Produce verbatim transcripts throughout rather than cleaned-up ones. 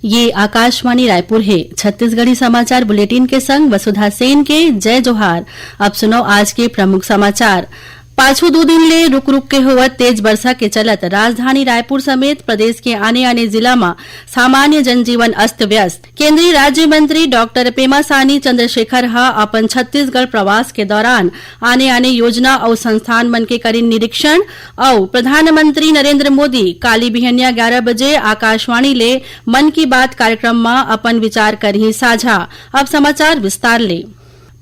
ये आकाशवाणी रायपुर हे। छत्तीसगढ़ी समाचार बुलेटिन के संग वसुधा सेन के जय जोहार। अब सुनव आज के प्रमुख समाचार। पाछू दू दिन ले रुक रुक के होवत तेज बरसा के चलत राजधानी रायपुर समेत प्रदेश के आने-आने जिला म सामान्य जनजीवन अस्त व्यस्त। केंद्रीय राज्य मंत्री डॉक्टर पेमा सानी चंद्रशेखर ह अपन छत्तीसगढ़ प्रवास के दौरान आने-आने योजना अउ संस्थान मन के करिन निरीक्षण। अउ प्रधानमंत्री नरेंद्र मोदी काली बिहनिया ग्यारह बजे आकाशवाणी ले मन की बात कार्यक्रम म अपन विचार करही साझा। अब समाचार विस्तार ले।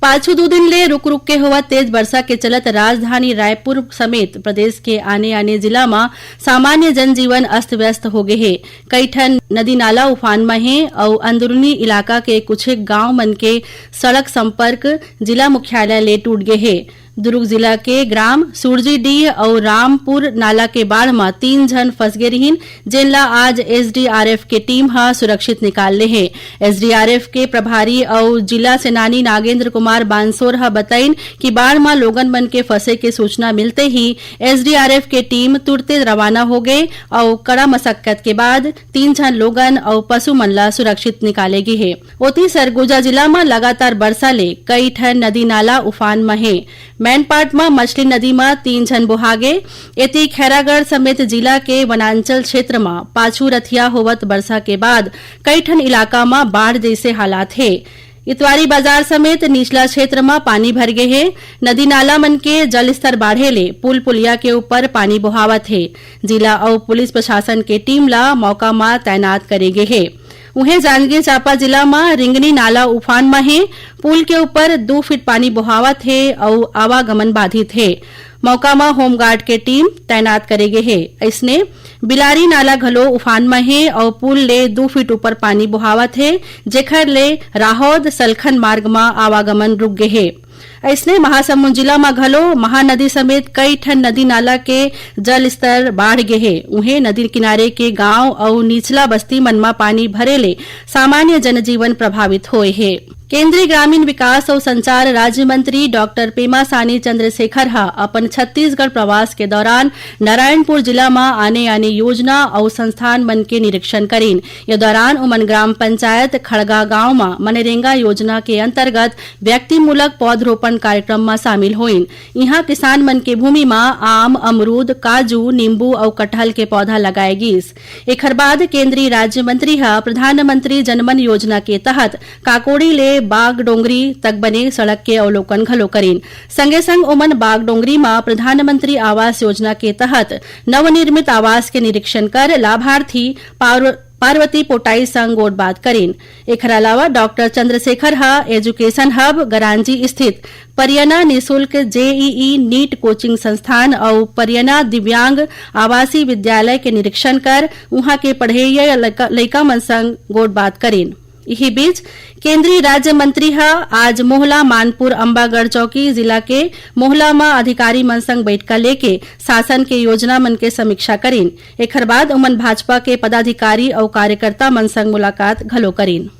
पाछू दू दिन ले रुक रुक के होवत तेज बरसा के चलत राजधानी रायपुर समेत प्रदेश के आने-आने जिला म सामान्य जनजीवन अस्त व्यस्त हो गे हे। कई ठन नदी नाला उफान म हे अउ अंदरूनी इलाका के कुछ गांव मन के सड़क संपर्क जिला मुख्यालय ले टूट गे हे। दुर्ग जिला के ग्राम सूरजीडीह अउ रामपुर नाला के बाढ़ म तीन झन फंस गे रिहिन, जेन ला आज एसडीआरएफ के टीम ह सुरक्षित निकाल ले हे। एसडीआरएफ के प्रभारी अउ जिला सेनानी नागेंद्र कुमार बांसोर ह बताइन कि बाढ़ म लोगन मन के फंसे के सूचना मिलते ही एसडीआरएफ के टीम तुरते रवाना हो गे अउ कड़ा मशक्कत के बाद तीन झन लोगन अउ पशु मन ला सुरक्षित निकाले गे हे। ओती, सरगुजा जिला म लगातार बरसा ले कई ठन नदी नाला उफान म हे। मैनपाट म मछली नदी म तीन झन बोहा गे। एती, खैरागढ़ समेत जिला के वनांचल क्षेत्र म पाछू रथिया होवत बरसा के बाद कई ठन इलाका म बाढ़ जइसे हालात हे। इतवारी बाजार समेत निचला क्षेत्र म पानी भर गे हे। नदी नाला मन के जलस्तर बाढ़े ले पुल पुलिया के ऊपर पानी बोहावत हे। जिला अउ पुलिस प्रशासन के टीम ला मौका म तैनात करे गे हे। उहें, जांजगीर चांपा जिला म रिंगनी नाला उफान म हे। पुल के ऊपर दू फीट पानी बोहावत हे अउ आवागमन बाधित हे। मौका म होमगार्ड के टीम तैनात करे गे हे। अइसने, बिलारी नाला घलो उफान म हे अउ पुल ले दू फीट ऊपर पानी बोहावत हे, जेखर ले राहौद सलखन मार्ग म आवागमन रुक गे हे। अइसने, महासमुंद जिला म घलो महानदी समेत कई ठन नदी नाला के जल स्तर बाढ़ गे हे। उहें, नदी किनारे के गांव अउ निचला बस्ती मन म पानी भरे ले सामान्य जनजीवन प्रभावित होए हे। केंद्रीय ग्रामीण विकास अउ संचार राज्य मंत्री डॉक्टर पेमा सानी चंद्रशेखर ह अपन छत्तीसगढ़ प्रवास के दौरान नारायणपुर जिला म आने-आने योजना अउ संस्थान मन के निरीक्षण करिन। ये दौरान उमन ग्राम पंचायत खड़गा गांव म मनरेगा योजना के अंतर्गत व्यक्तिमूलक पौधरोपण कार्यक्रम म शामिल होइन। इहां किसान मन के भूमि म आम, अमरूद, काजू, नींबू अउ कटहल के पौधा लगाए गीस। एखर बाद केंद्रीय राज्य मंत्री ह प्रधानमंत्री जनमन योजना के तहत काकोड़ी ले बागडोंगरी तक बने सड़क के अवलोकन घलो करिन। संगे संग ओमन बागडोंगरी म प्रधानमंत्री आवास योजना के तहत नवनिर्मित आवास के निरीक्षण कर लाभार्थी पार्व-, पार्वती पोटाई संग गोठबात करिन। एखर अलावा डॉक्टर चंद्रशेखर ह एजुकेशन हब गरांजी स्थित परियना निशुल्क जेईई नीट कोचिंग संस्थान अउ परियना दिव्यांग आवासीय विद्यालय के निरीक्षण कर उहां के पढ़इया लइका, लइका मन संग गोठबात करिन। इही बीच, केंद्रीय राज्य मंत्री ह आज मोहला मानपुर अम्बागढ़ चौकी जिला के मोहला म अधिकारी मन संग बइठका लेके शासन के योजना मन के समीक्षा करिन। एखर बाद ओमन भाजपा के पदाधिकारी अउ कार्यकर्ता मन संग मुलाकात घलो करिन।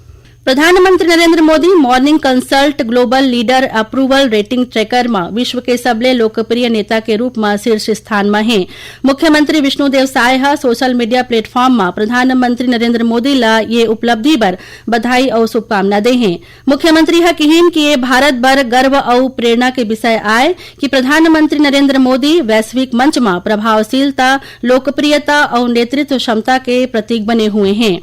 प्रधानमंत्री Narendra Modi morning consult global leader approval rating tracker म विश्व के सबले लोकप्रिय नेता के रूप म शीर्ष स्थान म हे। मुख्यमंत्री विष्णुदेव साय ह सोशल मीडिया प्लेटफॉर्म म प्रधानमंत्री नरेंद्र मोदी ल ये उपलब्धि बर बधाई अउ शुभकामना दे हें। मुख्यमंत्री ह किहिन कि ये भारत बर गर्व अउ प्रेरणा के विषय आय कि प्रधानमंत्री नरेंद्र मोदी वैश्विक मंच म प्रभावशीलता, लोकप्रियता अउ नेतृत्व क्षमता के प्रतीक बने हुए हें।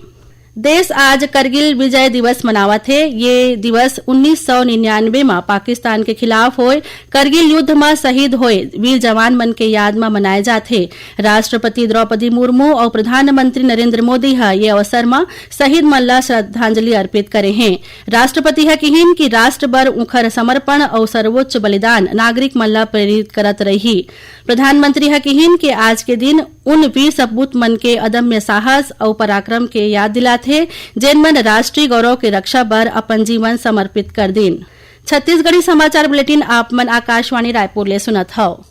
देश आज करगिल विजय दिवस मनावत हे। ये दिवस उन्नीस सौ निन्यानवे म पाकिस्तान के खिलाफ होय करगिल युद्ध म शहीद होय वीर जवान मन के याद म मनाए जाथे। राष्ट्रपति द्रौपदी मुर्मू अउ प्रधानमंत्री नरेंद्र मोदी ह ये अवसर म शहीद मन ल श्रद्धांजलि अर्पित करे हें। राष्ट्रपति ह किहिन कि राष्ट्र बर उंखर समर्पण अउ सर्वोच्च बलिदान नागरिक मन ल प्रेरित करत रही। प्रधानमंत्री ह किहिन कि आज के दिन उन वीर सपूत मन के अदम्य साहस अउ पराक्रम के याद दिलाथे, जेन मन राष्ट्रीय गौरव के रक्षा बर अपन जीवन समर्पित कर दीन। छत्तीसगढ़ी समाचार बुलेटिन आप मन आकाशवाणी रायपुर ले सुनत हव।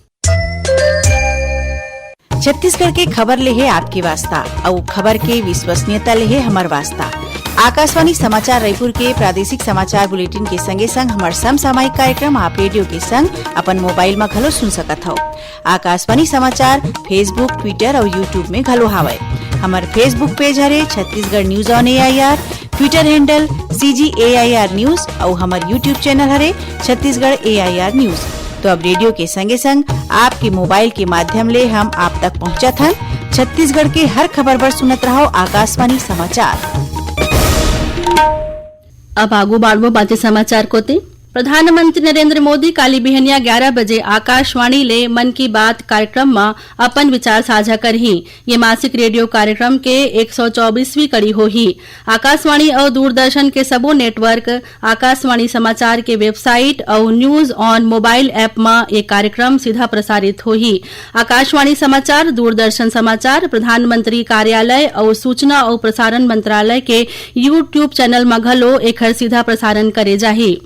छत्तीसगढ़ के खबर ले हे आपके वास्ता, अउ खबर के विश्वसनीयता ले हे हमर वास्ता। आकाशवाणी समाचार रायपुर के प्रादेशिक समाचार बुलेटिन के संगे संग हमर समसामयिक कार्यक्रम आप रेडियो के संग अपन मोबाइल म घलो सुन सकत हव। आकाशवाणी समाचार Facebook, Twitter अउ YouTube में घलो हावय। हमर Facebook page हरे Chhattisgarh news on A I R, Twitter handle C G A I R news अउ हमर YouTube channel हरे Chhattisgarh A I R news। तो अब रेडियो के संगे संग आपके मोबाइल के माध्यम ले हम आप तक पहुंचत हन। छत्तीसगढ़ के हर खबर बर सुनत रहो आकाशवाणी समाचार। अब आगू बाढ़बो बाचे समाचार कोते। प्रधानमंत्री नरेंद्र मोदी काली बिहनिया ग्यारह बजे आकाशवाणी ले मन की बात कार्यक्रम म अपन विचार साझा करही। ये मासिक रेडियो कार्यक्रम के एक सौ चौबीसवीं कड़ी होही। आकाशवाणी अउ दूरदर्शन के सबो network, आकाशवाणी समाचार के website अउ News on Mobile app म ये कार्यक्रम सीधा प्रसारित होही। आकाशवाणी समाचार, दूरदर्शन समाचार, प्रधानमंत्री कार्यालय अउ सूचना अउ प्रसारण मंत्रालय के YouTube channel म घलो एखर सीधा प्रसारण करे जाही।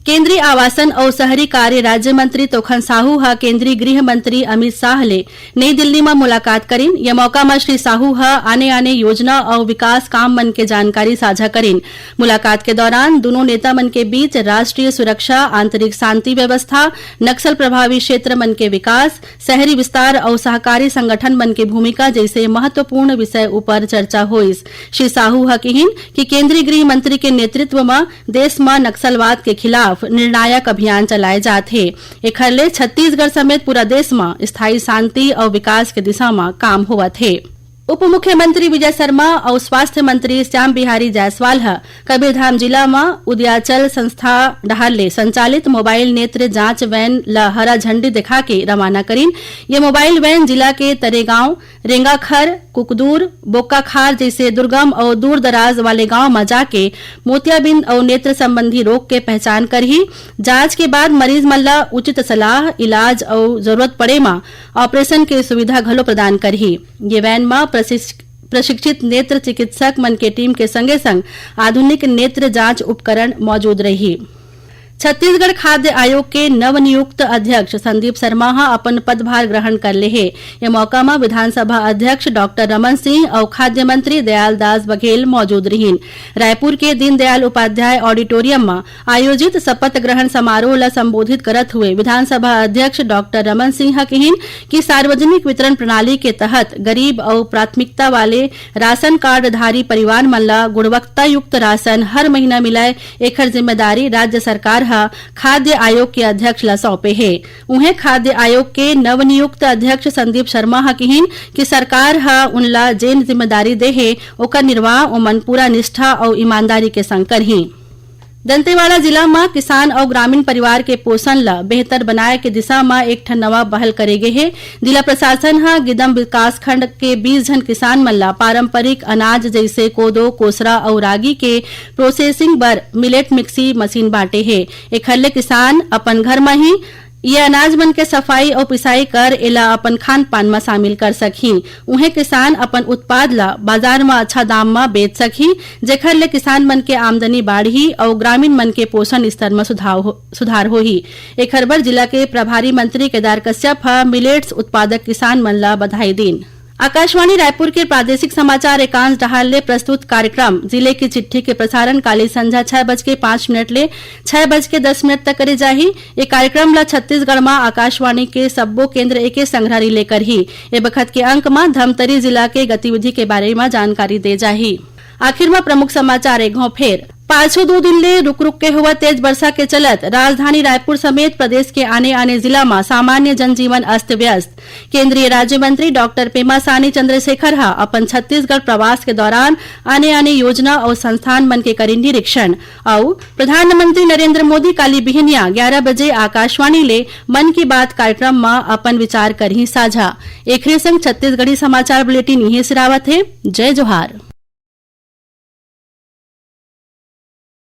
केंद्रीय आवासन अउ शहरी कार्य राज्य मंत्री तोखन साहू ह केंद्रीय गृह मंत्री अमित शाह ले नई दिल्ली म मुलाकात करिन। ये मौका म श्री साहू ह आने-आने योजना अउ विकास काम मन के जानकारी साझा करिन। मुलाकात के दौरान दूनों नेता मन के बीच राष्ट्रीय सुरक्षा, आंतरिक शांति व्यवस्था, नक्सल प्रभावी क्षेत्र मन के विकास, शहरी विस्तार अउ सहकारी संगठन मन के भूमिका जइसे महत्वपूर्ण विषय उपर चर्चा होइस। श्री साहू ह किहिन कि केंद्रीय गृह मंत्री के नेतृत्व म देश म नक्सलवाद के खिलाफ निर्णायक अभियान चलाए जात हे। एखर ले छत्तीसगढ़ समेत पूरा देश म स्थायी शांति अउ विकास के दिशा म काम होवत हे। उप मुख्यमंत्री विजय शर्मा अउ स्वास्थ्य मंत्री श्याम बिहारी जायसवाल ह कबीरधाम जिला म उदयाचल संस्था डहार ले संचालित मोबाइल नेत्र जांच वैन ल हरा झंडी दिखा के रवाना करिन। ये मोबाइल वैन जिला के तरेगांव, रेंगाखर, कुकदूर, बोक्काखार जइसे दुर्गम अउ दूर दराज वाले गांव म जाके मोतियाबिंद अउ नेत्र संबंधी रोग के पहचान करही। जांच के बाद मरीज मन ल उचित सलाह, इलाज अउ जरूरत पड़े म ऑपरेशन के सुविधा घलो प्रदान करही। ये वैन म प्रशिक्ष-, प्रशिक्षित नेत्र चिकित्सक मन के टीम के संगे संग आधुनिक नेत्र जांच उपकरण मौजूद रही। छत्तीसगढ़ खाद्य आयोग के नवनियुक्त अध्यक्ष संदीप शर्मा ह अपन पदभार ग्रहण कर ले हे। ये मौका म विधानसभा अध्यक्ष डॉक्टर रमन सिंह अउ खाद्य मंत्री दयालदास बघेल मौजूद रिहीन। रायपुर के दीनदयाल उपाध्याय ऑडिटोरियम म आयोजित शपथ ग्रहण समारोह ल संबोधित करत हुए विधानसभा अध्यक्ष डॉक्टर रमन सिंह ह किहिन कि सार्वजनिक वितरण प्रणाली के तहत गरीब अउ प्राथमिकता वाले राशन कार्डधारी परिवार मन ल गुणवत्तायुक्त राशन हर महीना मिलय, एखर जिम्मेदारी राज्य सरकार ह खाद्य आयोग के अध्यक्ष ल सौंपे हे। उहें, खाद्य आयोग के नवनियुक्त अध्यक्ष संदीप शर्मा ह किहिन कि सरकार ह उनला जेन जिम्मेदारी दे हे, ओकर निर्वाह ओमन पूरा निष्ठा अउ ईमानदारी के संग करही। दंतेवाड़ा जिला म किसान अउ ग्रामीण परिवार के पोषण ल बेहतर बनाए के दिशा म एक ठन नवा पहल करे गे हे। जिला प्रशासन ह गिदम विकासखंड के बीस झन किसान मन ल पारंपरिक अनाज जइसे कोदो, कोसरा अउ रागी के प्रोसेसिंग बर मिलेट मिक्सी मशीन बांटे हे। एखर ले किसान अपन घर म ही ये अनाज मन के सफाई अउ पिसाई कर एला अपन खान पान म शामिल कर सकही। उहें, किसान अपन उत्पाद ल बाजार म अच्छा दाम म बेच सकही, जेखर ले किसान मन के आमदनी बाढ़ही अउ ग्रामीण मन के पोषण स्तर म सुधाव हो-, सुधार होही। एखर बर जिला के प्रभारी मंत्री केदार कश्यप ह मिलेट्स उत्पादक किसान मन ल बधाई दीन। आकाशवाणी रायपुर के प्रादेशिक समाचार एकांश डहार ले प्रस्तुत कार्यक्रम जिले की चिट्ठी के प्रसारण काली संझा छह बज के पाँच मिनट ले छह बज के दस मिनट तक करे जाही। ये कार्यक्रम ल छत्तीसगढ़ म आकाशवाणी के सब्बो केंद्र एके संघरा रिले करही। ए बखत के अंक म धमतरी जिला के गतिविधि के बारे म जानकारी दे जाही। आखिर म प्रमुख समाचार एक घौं फेर। पाछू दू दिन ले रुक-रुक के होवत तेज बरसा के चलत राजधानी रायपुर समेत प्रदेश के आने-आने जिला म सामान्य जनजीवन अस्त-व्यस्त। केंद्रीय राज्य मंत्री डॉक्टर पेमा सानी चंद्रशेखर ह अपन छत्तीसगढ़ प्रवास के दौरान आने-आने योजना अउ संस्थान मन के करिन निरीक्षण। अउ प्रधानमंत्री नरेंद्र मोदी काली बिहनिया ग्यारह बजे आकाशवाणी ले मन की बात कार्यक्रम म अपन विचार करही साझा। एखरे संग छत्तीसगढ़ी समाचार बुलेटिन इहें सिरावत हे। जय जोहार।